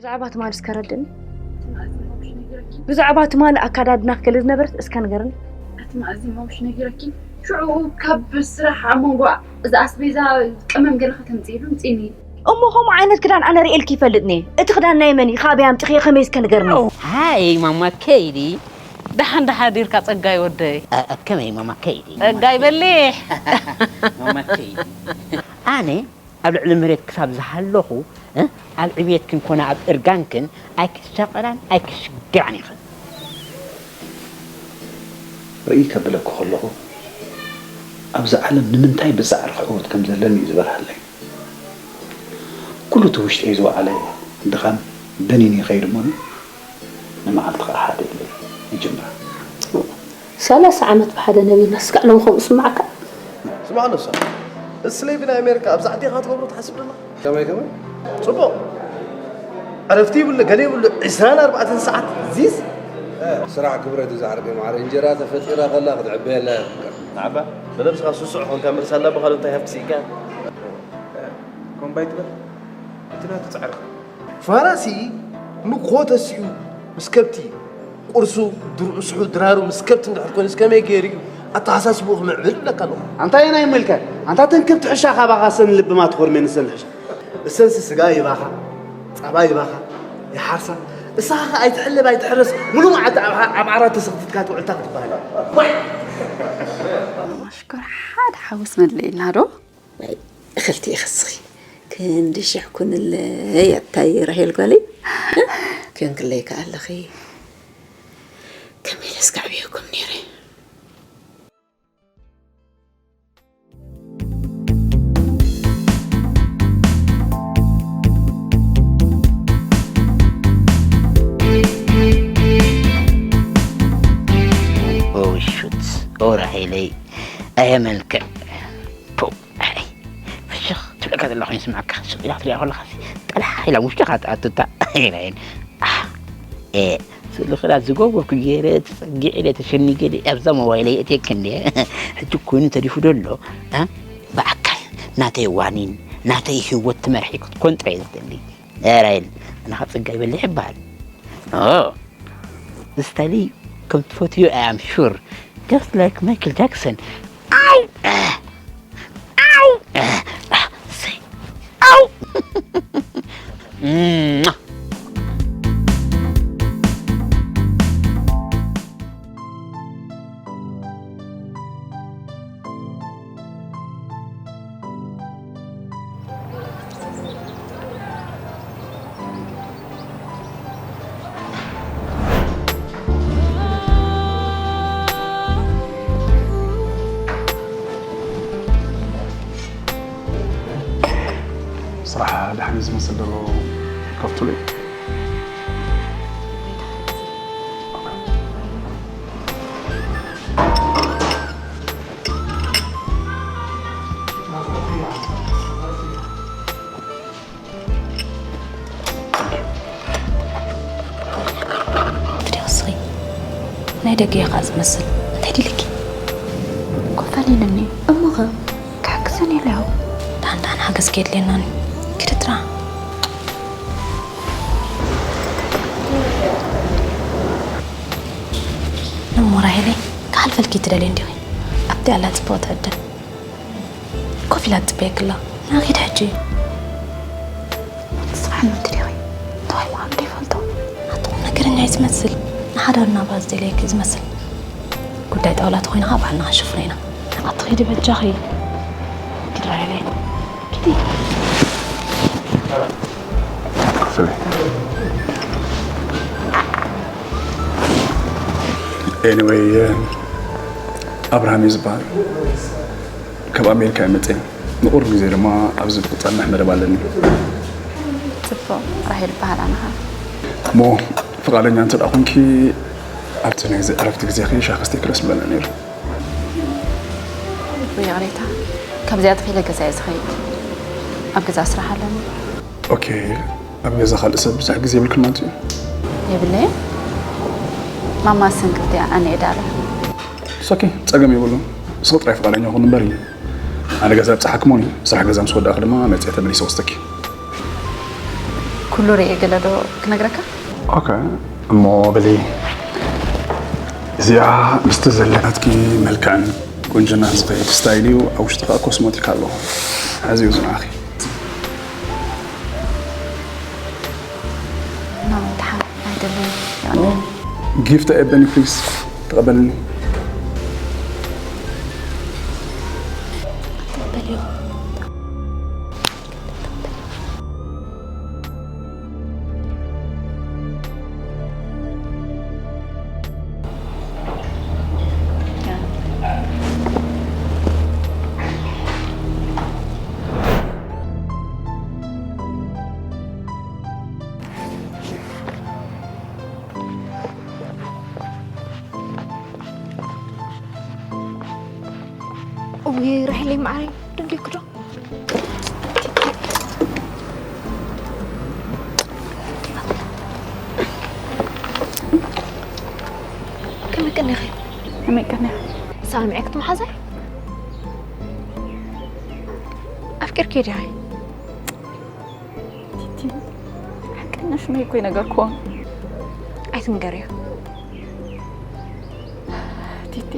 ብዛዕባ ትማል እስከ ረድእኒ። ብዛዕባ ትማል ኣካዳድና ክልል ነበረት እስከ ንገርኒ። እቲ መኣዝን ማሙሽ ነጊረኪ። ሽዑ ካብ ስራሕ ኣብ መንጎ እዚ ኣስቤዛ ቀመም ገለ ከተምፅኢሉ ምፅኒ። እሞ ከምኡ ዓይነት ክዳን ኣነ ርእየልኪ ይፈልጥኒ። እቲ ክዳን ናይ መን እዩ? ካበይ ኣምፅኽዮ? ከመይ እስከ ንገርኒ። ሃይ ማማ ከይዲ፣ ደሓን ደሓዲርካ ጸጋይ ወደይ? ኣ- ኣብ ከመይ ማማ ከይዲ? ጸጋይ በሊሕ። ማማ ከይዲ፣ ኣነ ኣብ ልዕሊ መሬት ክሳብ ዝሃለኹ፣ እ፣ ኣብ ዕብየትክን ኮነ ኣብ እርጋንክን ኣይክትሻቐላን ኣይክትሽግራን ኢኽን። ርእይ ከብለኪ ከለኹ፣ ኣብዚ ዓለም ንምንታይ ብጻዕሪ ክዕወት ከም ዘለኒ እዩ ዝበርሃለይ። ኩሉ እቲ ውሽጠይ ዝወዓለ ድኻም በኒኑ ይኸይድ እሞኒ፣ ንመዓልቲ ኸኣ ሓደ ኢለ ይጅምራ። ሰላሳ ዓመት ብሓደ ነቢርና፣ ስጋዕ ሎሚ ከምኡ ስምዓካ? ስማዕ ንሳ፣ እስለይ ብናይ ኣሜሪካ ኣብዛ ዓዲ ኢኻ ትገብሮ ትሓስብ ደላ? ከመይ ከመይ? ጽቡቕ። ዕረፍቲ ይብሉ፣ ገለ ይብሉ፣ ዕስራን ኣርባዕተን ሰዓት ዚዝ። ስራሕ ክብረት እዩ ዝዓርቂ ማዕረ። እንጀራ ተፈጢራ ከላ ክትዕበየላ እያ ትፍቀር። ንዓባ፣ ብነብስኻ ስሱዕ ኾንካ ምርሳላ ብኻልእ እንታይ ሃብቲ ስኢካ? ኮምባይ ትበል? እቲ ናቱ ጻዕርኻ። ፋራሲ ንግሆ ተሲኡ ምስ ከብቲ፣ ቁርሱ፣ ድርዑ፣ ስሑ፣ ድራሩ ምስ ከብቲ እንድሕር ኮይኑስ ከመይ ገይሩ እዩ ኣተሓሳስብኡ ክምዕብል እብለካ ኣለኹ። ኣንታ የናይ መልከ? ኣንታ ተን ከብቲ ሕሻ ካባኻ ሰን ልብማ ትኾርሜ ንሰን ሕሻ። እሰንሲ ስጋ ይባኻ፣ ጸባ ይባኻ፣ ይሓርሳ። እሳኻ ኸኣ ኣይትሕለብ ኣይትሕረስ፣ ሙሉ መዓልቲ ኣብ ዓ-፣ ኣብ ዓራት ተሰኽቲትካ ትውዕልታ ክትበሃል። ዋይ! ኣሽከር ሓደ ሓውስ መለየና ዶ? ናይ እኽልቲ ይኸስኺ። ክንዲ ሽሕ ኩንለይ ኣታይ ራሄል ጓለይ። እ? ክንክለይ ከኣለኺ። ከመይ ኢለስ ከዕብየኩም ነይረ? ኦ ሹት፣ ኦ ራሄለይ፣ ኣየ መልክዕ። ፖ፣ ኣይ፣ ፍሽኽ ትብለካ ዘላ ኮይኑ ስምዓካ፣ ስቕ ኢላ ክትሪኣ ከለኻሲ፣ ጠላሕ ኢላ ውሽጥኻ ትኣቱ እታ ራሄል። ኣህ፣ ኤ፣ ስእሊ ክላ ዝጎጎኩ ገይረ፣ ተጸጊዐ ኢለ፣ ተሸኒገ ኢለ፣ ኣብዛ ሞባይለይ የእትየኪ እንድየ። ሕጂ ኮይኑ ተሪፉ ደሎ፣ እ፣ ብኣካል ናተይ ዋኒን፣ ናተይ ህይወት ትመርሒ ክትኮን ጥራይ እየ ዝደሊ። ኤ፣ ራሄል፣ ኣነ ኸኣ ጸጋይ በሊሕ ይበሃል። ኦ፣ ስታይለይ ከም ትፈትዮ I am sure. Just like Michael Jackson. ኣው! ኣው! ሰይ! ኣው! ስራሕ ደሓን ዝመስል ዘሎ ከፍትሉ እዩ። ትደቕስኺ ናይ ደገ እያ ኸዓ ዝመስል። እንታይ ድልኪ? ኮፈል ኢልኒ። እሞኸ? ክሕግዘን ኢለ ያው። ዳን ዳን ሓገዝ ከየድልየናኒ። ክድጥራ። እሞ ራሄለይ፣ ክሓልፈልኪ ትደልይ እንዲኺ? ኣብቲ ኣላ ጽቡቕ ትዕድል። ኮፍ ኢላ ትጽበየኪ ኣላ። ናኺድ ሕጂ። ትስምዓኒ እንተ ዲኺ? እንታይ ምዃኑ ዘይፈልጦ። ኣቲ ቁም ነገረኛ እዩ ዝመስል። ንሓዳር ናብራ ዝደልየኪ እዩ ዝመስል። ጉዳይ ጣውላ ተኾይኑ ኸዓ ባዕልና ክንሽፍኖ ኢና። ኣቲ ኺዲ በጃኺ። ኪዲ ራሄለይ። ኪዲ። ክፍለይ። ኤኒወይ፣ ኣብርሃም እዩ ዝበሃል። ካብ ኣሜሪካ እየ መፅእ። ንቑሩብ ግዜ ድማ ኣብዚ ዝፍፀም መደብ ኣለኒ። ፅቡቕ፣ ራሄል እበሃል ኣነ ኸዓ። እሞ ፍቓደኛ እንተ ደኣ ኾንኪ፣ ኣብቲ ናይዚ ዕረፍቲ ግዜኺ ሻሂ ክስተኪ ደስ ምበለኒ ነይሩ። ብይቕሬታ፣ ካብዚኣ ተኺለ ገዛ እየ ዝኸይድ። ኣብ ገዛ ስራሕ ኣለኒ። ኦኬ፣ ኣብ ገዛ ካልእ ሰብ ዝሕግዝ የብልክን ማለት እዩ? የብለይን። ማማ ስንክልቲ እያ፣ ኣነ እየ ዳላ። It's okay፣ ጸገም የብሉን። ንስኺ ጥራይ ፍቓደኛ ኩኒ እምበር እዩ። ኣነ ገዛ ኣብጽሓኪ እሞ፣ ስራሕ ገዛ ምስ ወዳእኪ ድማ መጺአ ተመሊሰ ወስደኪ። ኩሉ ርኤ ገለ ዶ ክነግረካ? ኦኬ፣ እሞ በሊ። እዚኣ ምስቲ ዘለናትኪ መልክዕን ቁንጅናን ዝኸይድ ስታይል እዩ። ኣብ ውሽጢ ከዓ ኮስሞቲክ ኣሎ። ኣዝዩ ዝንዓኺ። ናምንትሓ ኣይደለኒ። ጊፍት ኤበኒ ፕሊዝ ተቐበልኒ። እውይ ራሄለይ ማዓረይ፣ ደንጊኩ ዶ? ከመይ ቀኒኺ? ከመይ ቀኒኺ? ሰላም ዕክት መሓዛይ? ኣፍቂርኪ ዲኺ? ቲቲ፣ ሓቀኛ ሽመይ እኮ ይነገርክዎ። ኣይትንገርዮ። ቲቲ፣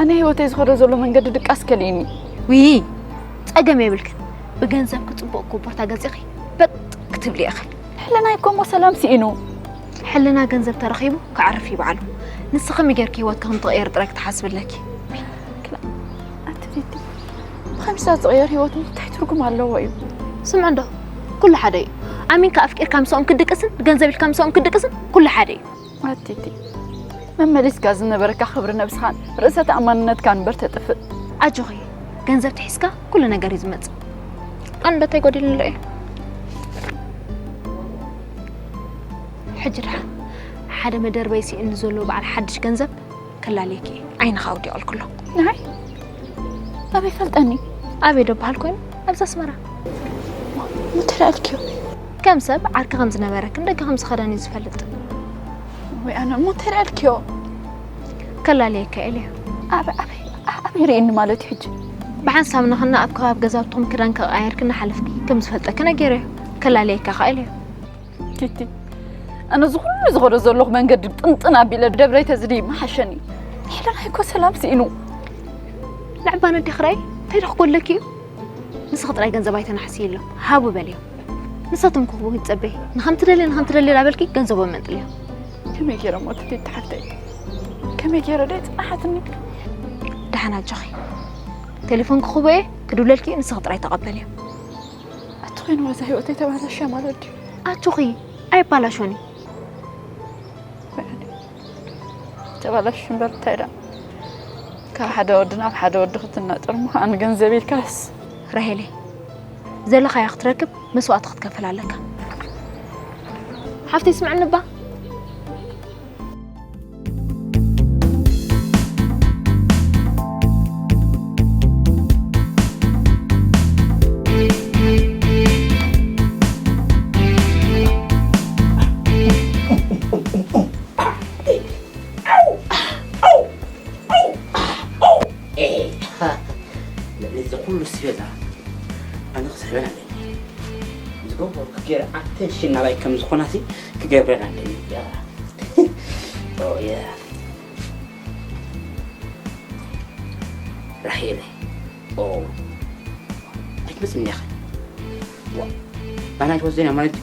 ኣነ ህይወተይ ዝኸዶ ዘሎ መንገዲ ድቃስ ከሊእኒ። ውይ፣ ጸገም የብልክን። ብገንዘብኪ ጽቡቕ እኮ ቦታ ገዚእኺ በጥ ክትብሊ ኢኺ። ሕልናይ እኮ እሞ ሰላም ስኢኑ። ሕልና ገንዘብ ተረኺቡ ክዓርፍ እዩ ባዕሉ። ንስኺ ከመይ ጌርኪ ህይወትኪ ከም ትቕየሪ ጥራይ ክትሓስቢ ኣለኪ። ክላ-፣ ኣቲ ቲቲ፣ ብኸምሳ ዝቕየር ህይወት እንታይ ትርጉም ኣለዎ እዩ? ስምዒ እንዶ ኩሉ ሓደ እዩ። ኣሚንካ ኣፍቂርካ ምስኦም ክትድቅስን ብገንዘብ ኢልካ ምስኦም ክትድቅስን ኩሉ ሓደ እዩ። ኣቲ ቲቲ፣ መመሊስካ ዝነበረካ ክብሪ ነብስኻን ርእሰ ተኣማንነትካን እምበር ተጥፍእ። ኣጆኺ፣ ገንዘብ ትሒዝካ ኩሉ ነገር እዩ ዝመጽእ። ኣንዶ እንታይ ጎዲሉኒ ርእየ። ሕጂ ደሓን ሓደ መደርበይ ስኢኑ ዘሎ በዓል ሓድሽ ገንዘብ ከላልየኪ እየ። ዓይንኻ ኣውዲቐልኩ ኣሎ። ንዓይ? ኣበይ ፈልጠኒ? ኣበይ ዶ በሃል ኮይኑ? ኣብዚ ኣስመራ። እንታይ ደኣ ኢልክዮ? ከም ሰብ ዓርኪ ከም ዝነበረክን ደገ ከም ዝኸደን እዩ ዝፈልጥ። ወይ ኣነ እሞ እንታይ ደኣ ኢልክዮ? ከላልየካ ኢለዮ። ኣበይ ኣበይ ኣበይ ርእየኒ ማለት እዩ ሕጂ? ብሓንሳብ ንኽና ኣብ ከባቢ ገዛውትኹም ክዳን ከቐያየርኪ እናሓለፍኪ ከም ዝፈልጠኪ ነጊረዮ። ከላልየካ ከኣ ኢለዮ። ቲቲ፣ ኣነ እዚ ኩሉ ዝኸዶ ዘለኹ መንገዲ ጥንጥን ኣቢለ ደብረይ ተዝድይብ ምሓሸኒ። ሕልናይ እኮ ሰላም ስኢኑ። ንዕባና ዲኺ ራእይ እንታይ ዶ ክጎድለኪ እዩ? ንስኺ ጥራይ ገንዘብ ኣይተናሕስይሎም፣ ሃቡ በልዮም። ንሳቶም ክህቡ ይጸበይ። ንኸም ትደልየ ንኸም ትደልየ ዳበልኪ ገንዘቦም መንጥልዮም። ከመይ ገይረ እሞ ቲቲ ሓፍተይ? ከመይ ገይረ ዶ የጽናሓትኒ? ደሓን ኣጆኺ። ቴሌፎን ክኽቦ እየ ክድውለልኪ እዩ፣ ንስኺ ጥራይ ተቐበልዮ። ኣቲ ኮይንዋ እዛ ህይወተይ ተባላሽያ ማለት ድዩ? ኣጆኺ ኣይባላሾን እዩ። ተባላሽ እምበር እንታይ ደኣ ካብ ሓደ ወዲ ናብ ሓደ ወዲ ክትናጠር ምዃን ገንዘብ ኢልካስ። ራሄለይ ዘለኻዮ ክትረክብ መስዋእቲ ክትከፍል ኣለካ። ሓፍተይ ስምዕኒ እባ። ልዕሊ እዚ ኩሉ ስቤዛ ኣነ ክስሕበን ኣለኒ። ዝገበርኩ ገይረ ኣተንሽን ናባይ ከም ዝኾናሲ ክገብረን ኣለኒ። ራሄለ ኣይትመፅን እንዲኻ። ባና ኣይትወስደን ማለት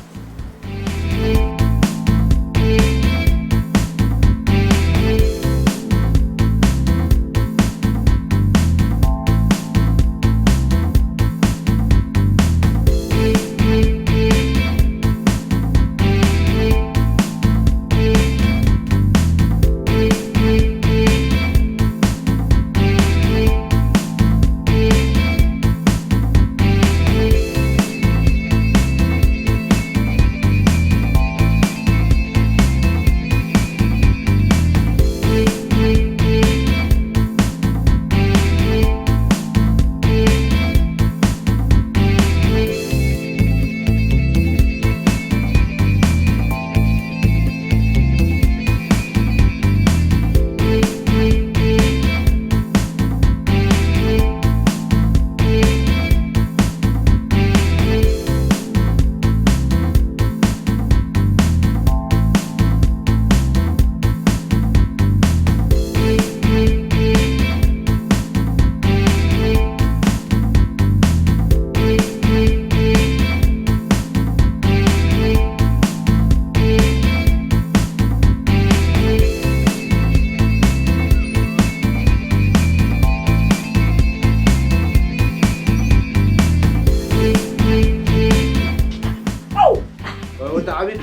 ወዲ ዓቢዱ።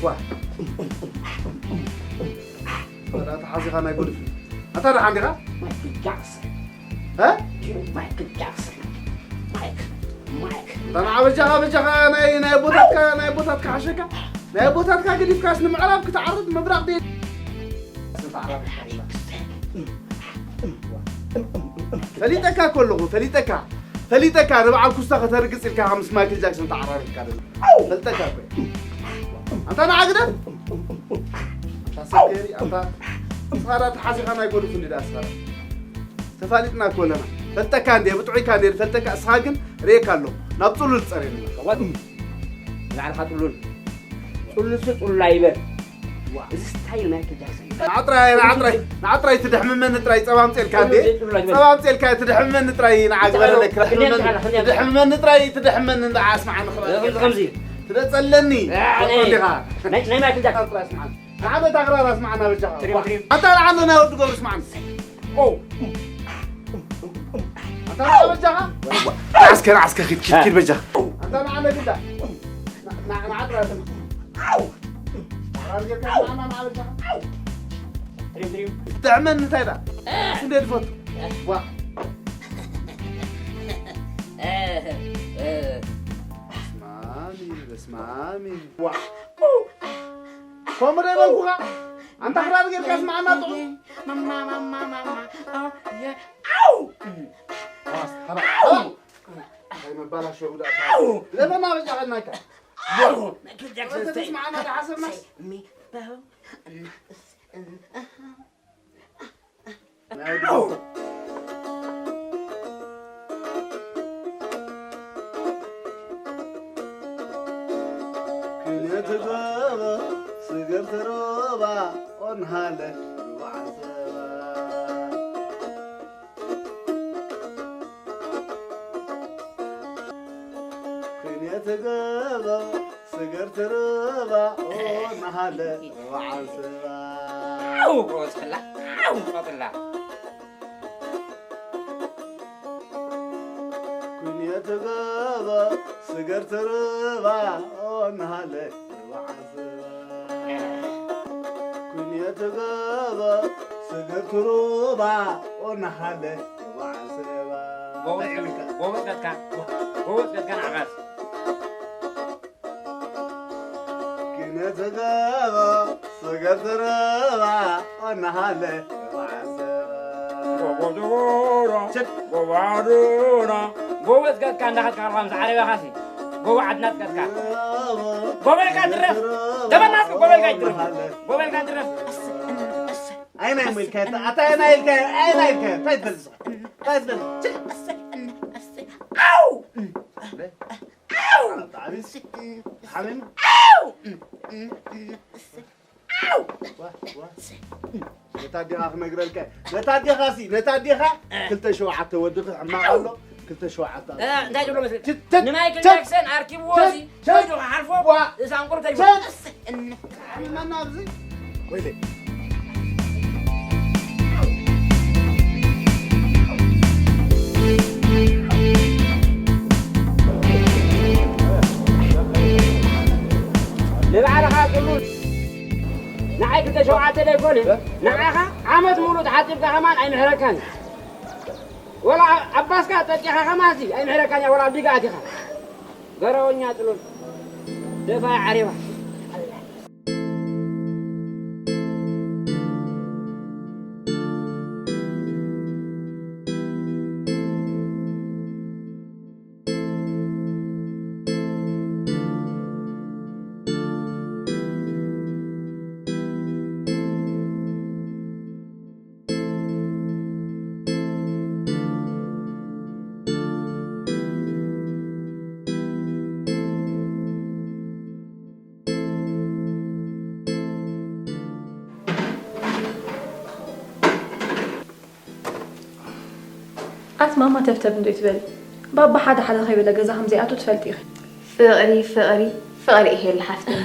ዋ። ወዳ ተሓዚኻ ናይ ጎድፍ። ኣታ ደሓን ዲኻ? Michael Jackson. እ? Michael Jackson. Mike. Mike. ኣታ ንዓ በጃኻ በጃኻ ናይ ናይ ኣቦታትካ ናይ ኣቦታትካ ሓሸካ ናይ ኣቦታትካ ገዲፍካስ ንምዕራብ ክትዓርብ ምብራቕ ደ ፈሊጠካ እኮ ኣለኹ ፈሊጠካ ፈሊጠካ ንበዓል ኩስታ ከተርግጽ ኢልካ ምስ ማይክል ጃክሰን ተዓራሪብካ ደሎ ፈልጠካ እኮ ኣንታ ንዓ ግደፍ ኣንታ ሰገሪ ኣንታ ስኻራ ተሓዚኻ ናይ ጎድፍ እንዲ ደኣ ስኻራ ተፋሊጥና እኮ ኣለና ፈልጠካ እንዴ ብጥዑይካ እንዴ ፈልጠካ እስኻ ግን ርእየካ ኣለኹ ናብ ጽሉል ጸሬንና ንባዕልኻ ጥሉል ጥሉልሲ ጥሉል ኣይበል። እዚ ስታይል ማይክል ጃክሰን እዩ። ንዓጥራይ ንዓጥራይ ንዓጥራይ ትድሕምመኒ ጥራይ ጸባ ኣምጽኤልካ እንዴ ጸባ ኣምጽኤልካ ትድሕምመኒ ጥራይ ንዓግበረለክ ትድሕምመኒ ጥራይ ትድሕምመኒ ጥራይ ትድሕመኒ ንዓ ኣስማዓኒ ከምዚ ትደጸለኒ ናይ ማይክል ጃክሰን ንዓመት ኣኽራር ኣስማዓኒ በጃኻ ኣታ ንዓነ ናይ ወዲ ገብሩ ስማዓኒ ኣታ ንዓ በጃኻ ንዓስከ ንዓስከ ኪድ ኪድ ኪድ በጃኻ ኣታ ንዓነ ግዳ ንዓጥራይ ጥዕመን እንታይ ዳ እንደ ዝፈቱ ዋ ስማኒ በስማሚ ዋ ከምኡ ዶ ይበልኩኻ ኣንታ ክራር ጌርካ ስማዓና ጥዑም መባላሸው ዳ ለፈና በጃ ቀናካ Michael Jackson style. ስማዓና ዳሓሰብናስ ክልተ ገበ ስገር ተረባ ኦንሃለ ሩባ ዓሰባ ክልተ ገበ ስገር ተረባ ኦንሃለ ሩባ ዓሰባ ኣው ቆጽላ ኣው ቆጽላ ኩንየት ገበ ስገር ተረባ ኦናሃለ ርባዓ ሰባ ኩንየት ገበ ስገር ተረባ ኦናሃለ ርባዓ ሰባ ጎበዝ ቀትካ ጎበዝ ቀትካ ንዓኻስ ክነተጋባ ስገር ተረባ ኣናሃለ ጎባዱና ጎባዱና ጎበዝ ቀትካ እንዳኸትካ ከልኻ ምስ ዓረብያኻሲ ጎባ ዓድና ጥቀትካ ጎበልካ ድረፍ ተበናስ ጎበልካ ይድረፍ ጎበልካ ድረፍ ኣይናይ ምልካ ኣታ ኣይናይ ኢልካ ኣይናይ ኢልካ እንታይ ትበልስ እንታይ ትበልስ ኣው ሓሚም ነታ ዲኻ ክነግረልካ ነታ ዲኻ ሲ ነታ ዲኻ ክልተ ሸውዓተ ወድኺ ሕማቕ ኣሎ ክልተ ሸውዓተ እንታይ ትብሎ መስለካ ንማይክል ጃክሰን ኣርኪብዎ ሲ ከይዱ ክሓልፎ እዛ እንቁርተ ሕመና ኣብዚ ወይለይ ንባዕልኻ ጥሉል ንዓይ ክልተ ሸውዓተ ዘይኮነ ንዓኻ ዓመት ሙሉእ ተሓጺብካ ከማን ኣይምሕረካን እዩ ወላ ኣባስካ ጠጢኻ ከማሲ ኣይምሕረካን እያ ወላ ኣቢጋ ኣቲኻ ገረወኛ ጥሉል ደፋይ ዓሬባ ኣቲ ማማ ተብተብ እንዶ ይትበሊ ባባ ሓደ ሓደ ከይበለ ገዛ ከም ዘይኣቱ ትፈልጢ ኢኺ ፍቕሪ ፍቕሪ ፍቕሪ ኢሄሉ ሓፍተይ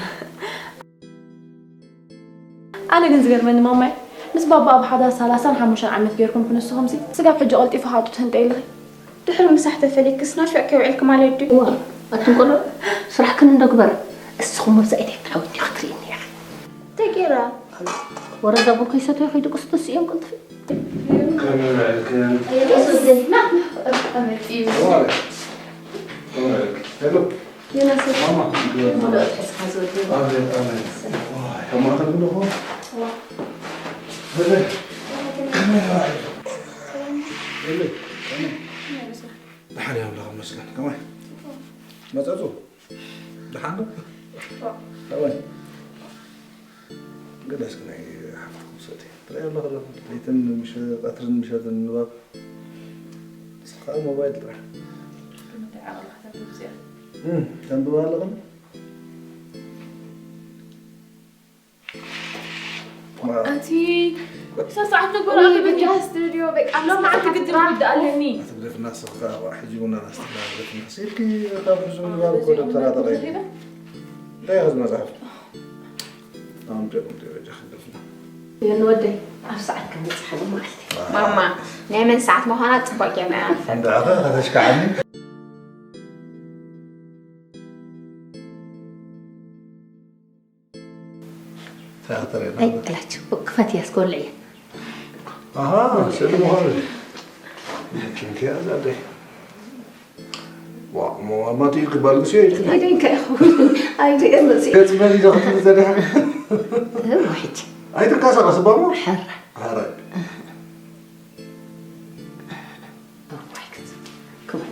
ኣነ ግን ዝገርመኒ ማማይ ምስ ባባ ኣብ ሓዳር ሰላሳን ሓሙሽተን ዓመት ጌርኩም ክንስኹምሲ ስጋብ ሕጂ ቀልጢፉ ሃጡ ትህንጠ ኢልኺ ድሕሪ ምሳሕ ተፈሊክስ ናፊቕኪ ውዒልኪ ማለት ድዩ? እዋ ኣቱን ቆልዑ ስራሕክን እንዶ ግበራ እሞ ብዛይት ኣይትዓወት ዲኻ ክትርእየኒ ኢኻ። እንታይ ገይራ? ወረዳ ቡን ከይሰተዩ ከይድቅሱ ተስእዮም ቅልጥፊ። ከመይ ውዕልክን? ከመይ ውዕልክ? ሄሎ። ዮናስ፣ ማማ። ሙሉእ ተስፋ ዝወደይ። ኣቤት፣ ኣቤት። ዋይ፣ ከማኸ ኣለኹ። ዋ። በለ። ከመይ ውዕልክ? በለ፣ ከመይ? ደሓን እየ፣ ኣምላኽ ይመስገን። ከመይ? መጸጹ? ደሓን ዶ? ከመይ? ገለ እስኪ ናይ ሓፍትኩም ሰቲ ትሪኢ ኣለኹ ዶ? ለይትን ምሽ-፣ ቀትርን ምሸትን ንባብ። ንስኻ ሞባይል ጥራሕ። እንታይ ዓቕልኻ ተንብብ እዚኣ? እም፣ ተንብብ ኣለኽን? ዋ። ኣቲ ክሳብ ሰዓት ነበር ውይ፣ ኣበበኛ። በጃ ስቱዲዮ፣ በቃ ሎም መዓልቲ ግድን ክውዳእ ኣለኒ። ኣቲ ግደፍና፣ ንስኻ ሕጂ እውን ኣናስተላ ግደፍና። ስልኪ ካብ ሕዚ ንባብ እኮ ደብተራ ተቐይሩ። እንታይ ኢኻ እዚ መጽሓፍ? ኣምጥኦም ደረጃ ክደፍና። የን ወደይ፣ ኣብ ሰዓት ከምጽሓሉ መዓልቲ። ማማ፣ ናይ መን ሰዓት ምዃና ጽቡቕ ጌርና ኢና ንፈልጥ። እንዳ ኣኸ ከተሽካዓኒ። ተኣተረ። ኣይ፣ እላችሁ፣ ክፈት እያ፣ እስከ ወልዕ እያ። ኣሃ፣ ስእሊ ምዃኑ። መኪንኪ እያ፣ እዛ ኣደይ። ዋ፣ ሞ-፣ ማቲ ክባል ግዜ ይትክል። ኣይደንከ ይኸውን። ኣይደንከ መጽእ። ገጽ መዚ ዶ ክትብል ዘሪሓ? እሞ ሕጂ። ኣይትንቀሳቐስ እባ እሞ። ሕረ። ሕረ። እዋይ፣ ክት-፣ ክቡር።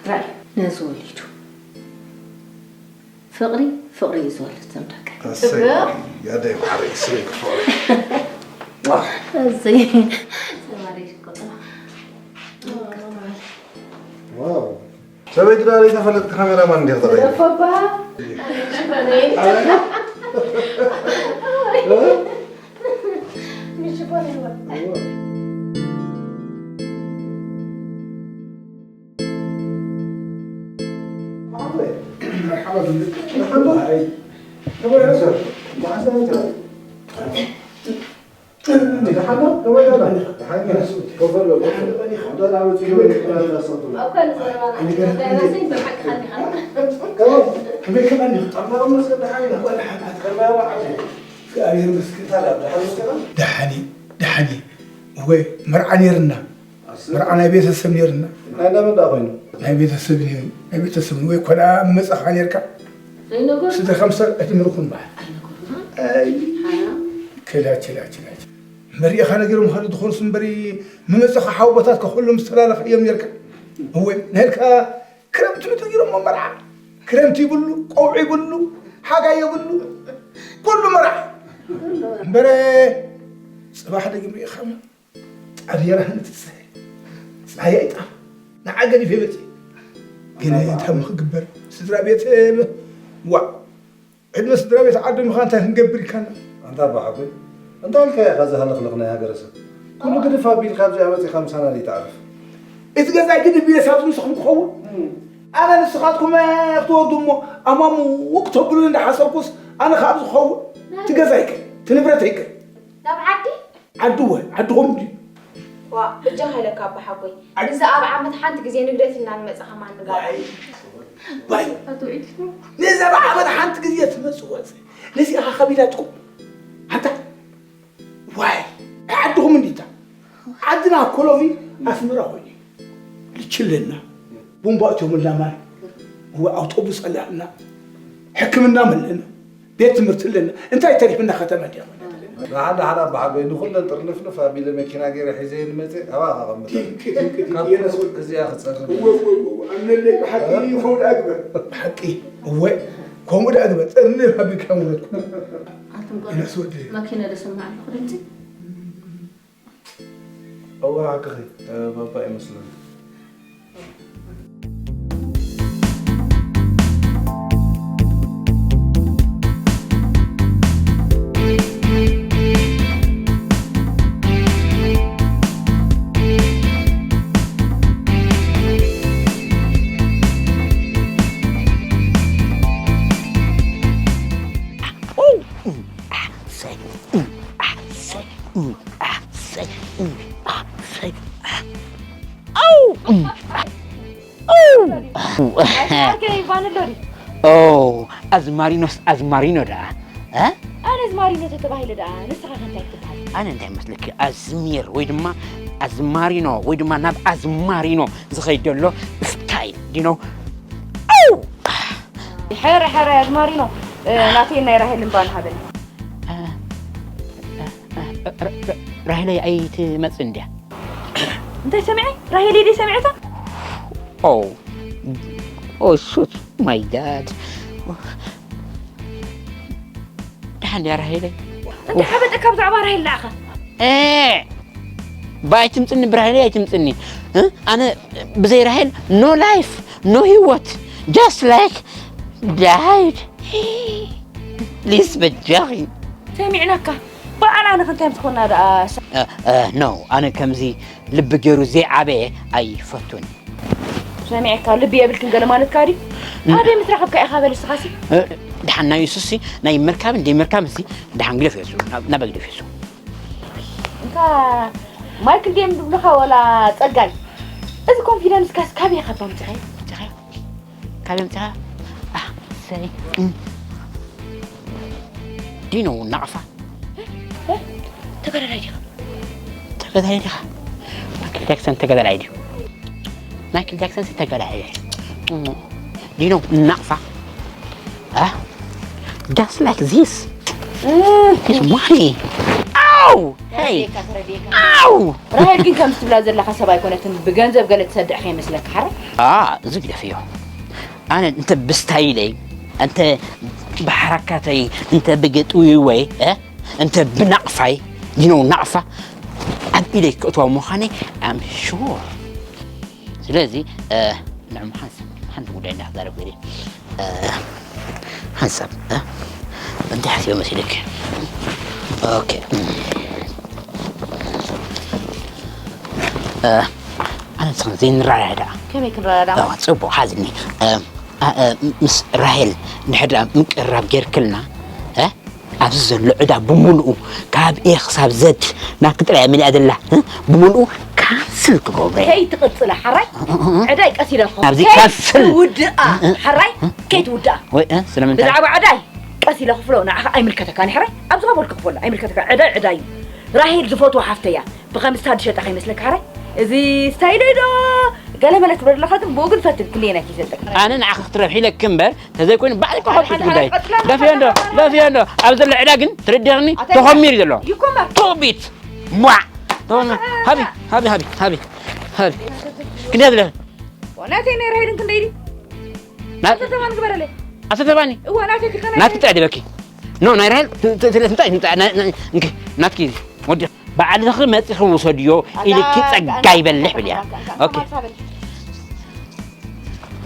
ራእይ፣ ነዚ ወሊዱ። ፍቕሪ፣ ፍቕሪ እዩ ዝወልድ፣ እዞም ደቂ። ኣሰይ፣ ጽቡቕ። ያደይ ማዕረይ፣ ስረይ ክፍቕሪ። ኣሰይ፣ ሰማሪ ሽኮር። ዋው። ሰበይቲ ዶ ዘይተፈለጥቲ ካሜራማን እንዲኻ ተቐይሩ? ደፈባ። ሽኮር። እ? ምሽ እኮ ነው። ደሓን እዩ፣ ደሓን እዩ። እወ፣ መርዓ ነይርና። ኣሰይ። መርዓ ናይ ቤተሰብ ነይርና። ናይ መን ደኣ ኮይኑ? ናይ ቤተሰብ እዩ፣ ናይ ቤተሰብ ወይ ኮላ መጻኻ ነይርካ። ኣይነገርኩ። ስለ ከም ሰብ ዕድመ ርኹን በዓል። ኣይነገርኩ። ኣይ። ሓራ። ክላ፣ ክላ፣ ክላ። መሪእኻ ነጊሮም ኻሉ ዝኾኑስ እምበሪ፣ ምመጻኻ ሓውቦታት ከኹሎም ዝተላለኸ እዮም ነይርካ። እወ፣ ናይልካ ክረምቲ ምድሪ ነጊሮሞ መርዓ። ክረምቲ ይብሉ፣ ቀውዒ ይብሉ፣ ሓጋይ የብሉ። ኩሉ መርዓ። እምበረ፣ ጽባሕ ደጊም ርኢኻሞ። ጣብ የራህን እቲ ጸሓይ። ጸሓይ ኣይጣም። ንዓ ገዲፈ መጽእ። ግን እንታይ እሞ ክግበር? ስድራ ቤት፣ ዋ፣ ዕድመ ስድራ ቤት ዓዲ ምዃን እንታይ ክንገብር ኢልካና? ኣንታ ኣባ ሓጎይ፣ እንታይ ኢልካ ኢኻ እዚ ሃለኽለኽ ናይ ሃገረ ሰብ? ኩሉ ግድፍ ኣቢልካ ኣብዚኣ መጺኻ ምሳና ዘይትዓርፍ? እቲ ገዛይ ግድፍ ኢለስ ኣብዚ ምሳኹም ክኸውን? እም። ኣነ ንስኻትኩም፣ እ፣ ክትወርዱ እሞ ኣማሙ ውቅ ተብሉ እንዳሓሰብኩስ ኣነ ከ ኣብዚ ክኸውን? እቲ ገዛይ ከ? እቲ ንብረተይ ከ? ናብ ዓዲ? ዓዲ እወ፣ ዓድኹም ድዩ? ዋ፣ በጃኻ ኢለካ ኣባ ሓጎይ። ዓዲ- እዚ ኣብ ዓመት ሓንቲ ግዜ ንግደት ኢልና ንመጽእ ከማን ንጋር። ዋይ፣ ዋይ። ኣቶ ኢድፎ። ነዚ ኣብ ዓመት ሓንቲ ግዜ ትመጽእ ወጽእ። ነዚኣ ከቢዳትኩም። ኣንታ፣ ዋይ፣ ዓድኹም እንዲታ። ዓድና እኮ ሎሚ ኣስመራ ኮይኑ እዩ። ልችለና። ቡምባ እትዮምልና ማይ። እወ፣ ኣውቶቡስ ኣላትና። ሕክምና መለና። ቤት ትምህርቲ ኣለና። እንታይ ተሪፍና ከተማ ድያ? ደሓን ደሓን ኣባ ሓጎይ፣ ንኹለን ጥርንፍንፍ ኣቢለ መኪና ገይረ ሒዘ ንመጽእ፣ ኣባኻ ከቐምጠ። ድንቂ፣ ድንቂ፣ ድንቂ፣ ካብ የነስ ወዲ። እዚኣ ክጸርፍ። እወ፣ እወ፣ እወ፣ እወ፣ ኣምነለይ ብሓቂ እ? ከምኡ ደኣ ግበር። ብሓቂ፣ እወ፣ ከምኡ ደኣ ግበር። ጥርንፍ ኣቢልካ ውረድኩ። ኣንቱም ቆልዑ፣ የነስ ወዲ። መኪና ዶ ሰማዕ ኣለኹ ድምጺ? እወ፣ ሓቅኺ፣ እ፣ ባባ ይመስለኒ። ኦ፣ ኣዝማሪኖስ ኣዝማሪኖ ደኣ? እ? ኣነ ኣዝማሪኖ ተተባሂለ ደኣ ንስኻ ከ እንታይ ትበሃል? ኣነ እንታይ መስለኪ? ኣዝሚር ወይ ድማ ኣዝማሪኖ ወይ ድማ ናብ ኣዝማሪኖ ዝኸይድ ዘሎ ስታይል ዲኖ። ኣው! ሕረ ሕረ ኣዝማሪኖ ናተይ ናይ ራሄል እምባ ንሃበኒ። ራሄለይ ኣይትመጽእ እንድያ። እንታይ ሰሚዐ? ራሄለይ ደይ ሰሚዐታ? ኦ ኦ ሹት ማይ ጋድ። ደሓን ድያ ራሄለይ? እንታይ ሓበጠካ ብዛዕባ ራሄል ንዓኻ? ባይ ትምፅኒ ብራሄለይ ኣይትምፅኒ። ኣነ ብዘይ ራሄል no life no ህይወት just like died. ፕሊስ በጃኺ። ሰሚዕናካ። በዓል ኣነ ከ እንታይ ምስ ኮና ደኣ? ኖ ኣነ ከምዚ ልቢ ገይሩ ዘይዓበየ ኣይፈቱን። ሰሚዕካ ልቢ የብልክን ገለ ማለትካ ድዩ? ኣበይ ምስ ረኸብካ ኢኻ በል እስኻሲ? ደሓን ናይ እሱሲ ናይ ምርካብን ደይ ምርካብንሲ ደሓን ግደፍ የሱ ናበ ግደፍ የሱ። እንታ ማይክል ድዮም ዝብሉኻ ወላ ጸጋይ? እዚ ኮንፊደንስካስ ካበይ ኢኻ ባምጽኻዮ? ካበይ ኣምጺኻ? ኣሰይ ዲኖ ናቕፋ ተጋዳላይ ዲኻ? ተጋዳላይ ዲኻ? ማይክል ጃክሰን ተጋዳላይ ድዩ? ማይክል ጃክሰን ተጋዳላይ ዲኖ ናቕፋ just like this this money ኣው ሄይ ኣው ራሄል ግን ከምዚ ትብላ ዘለኻ ሰብ ኣይኮነትን ብገንዘብ ገለ ትሰድዕ ከይመስለካ ሓረ እዚ ግደፍዮ ኣነ እንተ ብስታይለይ እንተ ብሓረካተይ እንተ ብገጥውወይ እንተ ብናቕፋይ you know ናቕፋ ኣብ ኢደይ ክእትዋ ምዃነይ I'm sure ስለዚ ንዕም ሓንሳብ ሓንቲ ጉዳይ እንዳክዛረብ ገለ ሓንሳብ እንታይ ሓሲበ መሲልክ ኦኬ ኣነ ንስኽን ዘይንረዳዳእ ደኣ ከመይ ክንረዳዳ ጽቡቕ ሓዝኒ ምስ ራሄል ንሕድራ ምቅርራብ ጌርክልና ኣብዚ ዘሎ ዕዳ ብምሉኡ ካብ ኤ ክሳብ ዘድ ናብቲ ጥራይ መሊኣ ዘላ ብምሉኡ ካንስል ክገብሮ እየ። ከይትቕጽላ ሓራይ ዕዳይ ቀስ ኢለ ኣለኹ። ኣብዚ ካንስል። ከይትውድኣ ሓራይ ከይትውድኣ። ወይ ስለምንታይ? ብዛዕባ ዕዳይ ቀስ ኢለ ክፍሎ ንዓኻ ኣይምልከተካን እዩ ሓራይ። ኣብ ዝኸበልኩ ክፈሎ ኣይምልከተካን። ዕዳይ ዕዳይ እዩ። ራሄል ዝፈትዋ ሓፍተይ እያ። ብኸምዚ ስታይል ዝሸጣ ከይመስለካ ሓራይ። እዚ ስታይለይ ዶ ገለ መለ ትብሎ ዘለኻ ግን ብኡ ግን ፈትን ክንደየናይ ከይሰልጠካ። ኣነ ንዓኺ ክትረብሒ ኢለኪ እምበር ተዘይኮይኑ ባዕልኪ ከብቲ ጉዳይ። ለፍዮ እንዶ ለፍዮ እንዶ ኣብ ዘሎ ዕዳ ግን ትርድኽኒ ተኾሚር ዘሎ ቱቢት ሟዕ ሃቢ ሃቢ ሃቢ ሃቢ ሃቢ ክንደይ ዝለ ናተይ ናይ ራሄልን ክንደይ ድዩ ናተይ ተማን ግበረለይ ኣሰ ተባኒ እዋ ናተይ ትልካ ናተይ ናትኪ ጥራይ ድበኪ ኖ ናይ ራሄል ትምጣ ናትኪ ወዲ ባዕልኺ መፂኺ ውሰድዮ ኢልኪ ፀጋ ይበልሕ ብልያ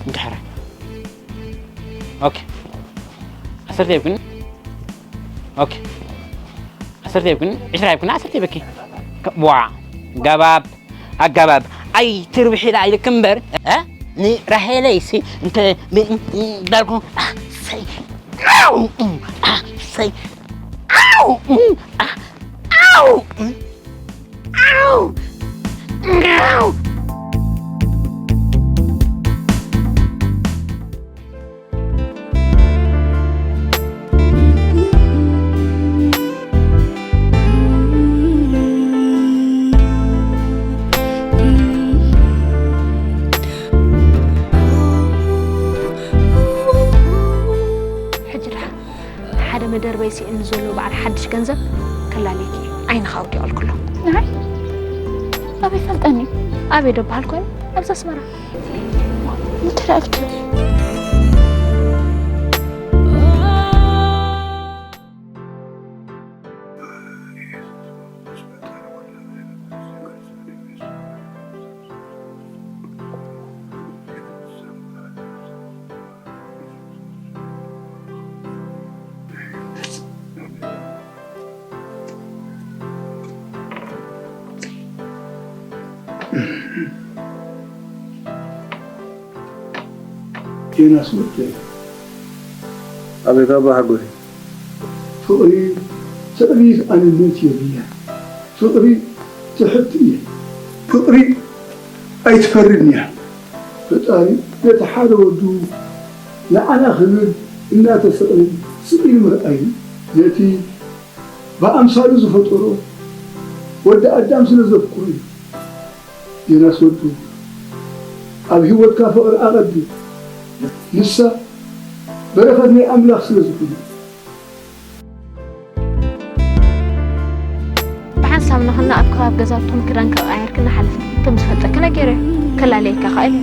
እንድሕራ ኦኬ ዓሰርተ ይብክን ኦኬ ዓሰርተ ይብክን ዕስራ ይብክን ዓሰርተ ይበኪ ዋ ገባብ ኣገባብ ኣይትርብሒ ኢላ ኢልክ እምበር ንራሄለይሲ እንተ ዳርኩ ኣሰይ ኣሰይ ኣው ኣው ኣው ሓደ መደርበይ ስኢኑ ዘሎ በዓል ሓድሽ ገንዘብ ከላልየኪ እየ። ዓይንኻ ኣውዲቐልኩ ኣለኹ። ንዓይ? ኣበይ ፈልጠኒ? ኣበይ ዶ በሃልኩ እየ? ኣብዚ ኣስመራ። ምተላእክቲ። ዮናስ ወደይ ኣቤት ኣባ ሓጎይ ፍቕሪ ትዕቢት ኣነነት የብልያን ፍቕሪ ትሕቲ እየ ፍቕሪ ኣይትፈርን እያ ፈጣሪ ነቲ ሓደ ወዱ ንዓና ክብል እናተሰቕለ ስቕ ኢሉ ምርኣዩ ነቲ ብኣምሳሉ ዝፈጠሮ ወዲ ኣዳም ስለ ዘፍቅሮ እዩ። ዮናስ ወዱ፣ ኣብ ህይወትካ ፍቕሪ ኣቐድም። ንሳ በረኸት ናይ ኣምላኽ ስለ ዝኾነ። ብሓንሳብ ንኽና ኣብ ከባቢ ገዛውቶም ክዳን ከቐያየርክና ሓለፍቲ ከም ዝፈልጠኪ ነጊረ ከላለየካ ኸእል